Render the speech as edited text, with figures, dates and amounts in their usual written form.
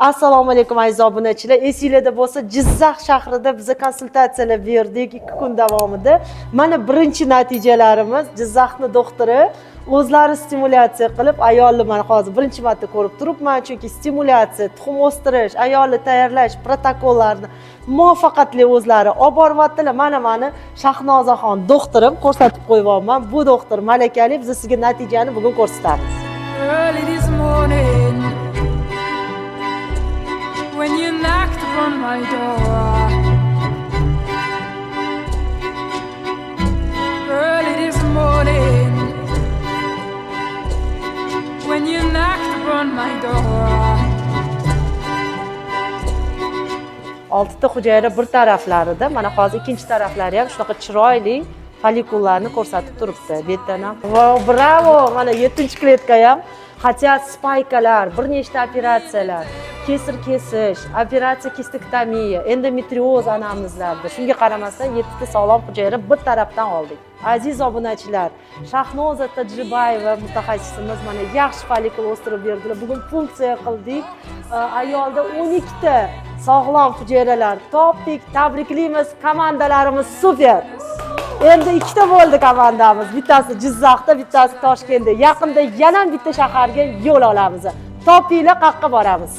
Assalomu alaykum, aziz obunachilar. Esinglarda bo'lsa, Jizzax shahrida biza konsultatsiyalar berdik 2 kun davomida. Mana birinchi natijalarimiz. Jizzaxni doktori o'zlari stimulyatsiya qilib, ayolni mana hozir birinchi marta ko'rib turibman, chunki stimulyatsiya, tuxum o'stirish, ayolni tayyorlash protokollarini muvaffaqiyatli o'zlari olib boryaptilar. Mana mani Shahnozaxon doktorim, ko'rsatib qo'yyapman. Bu doktor malakali, biz sizga natijani bugun ko'rsatamiz. Early this morning, when you knocked upon my door. Early this morning, when you knocked upon my door. Oltita hujayra bir taraflarida, mana hozir ikkinchi taraflari ham shunaqa chiroyli follikullarni ko'rsatib turibdi. Bu yerdan ham. Vau, bravo! Mana 7 kletka ham, хотя spaykalar, bir nechta operatsiyalar, kesir kesish, operatsiya kistektomiya, endometrioz anamizlarda. Shunga qaramasdan 7 ta sog'lom hujayra bir tarafdan oldik. Aziz obunachilar, Shahnoza Tajibayeva mutaxassisimiz mana yaxshi follikul o'stirib berdilar. Bugun punksiya qildik. Ayolda 12 ta sog'lom hujayralar topdik. Tabriklaymiz, komandalarimiz super. Endi ikkita bo'ldi komandamiz. Bittasi Jizzaxda, bittasi Toshkentda. Yaqinda yana bitta shaharga yo'l olamiz. Topinglar, qayerqa boramiz?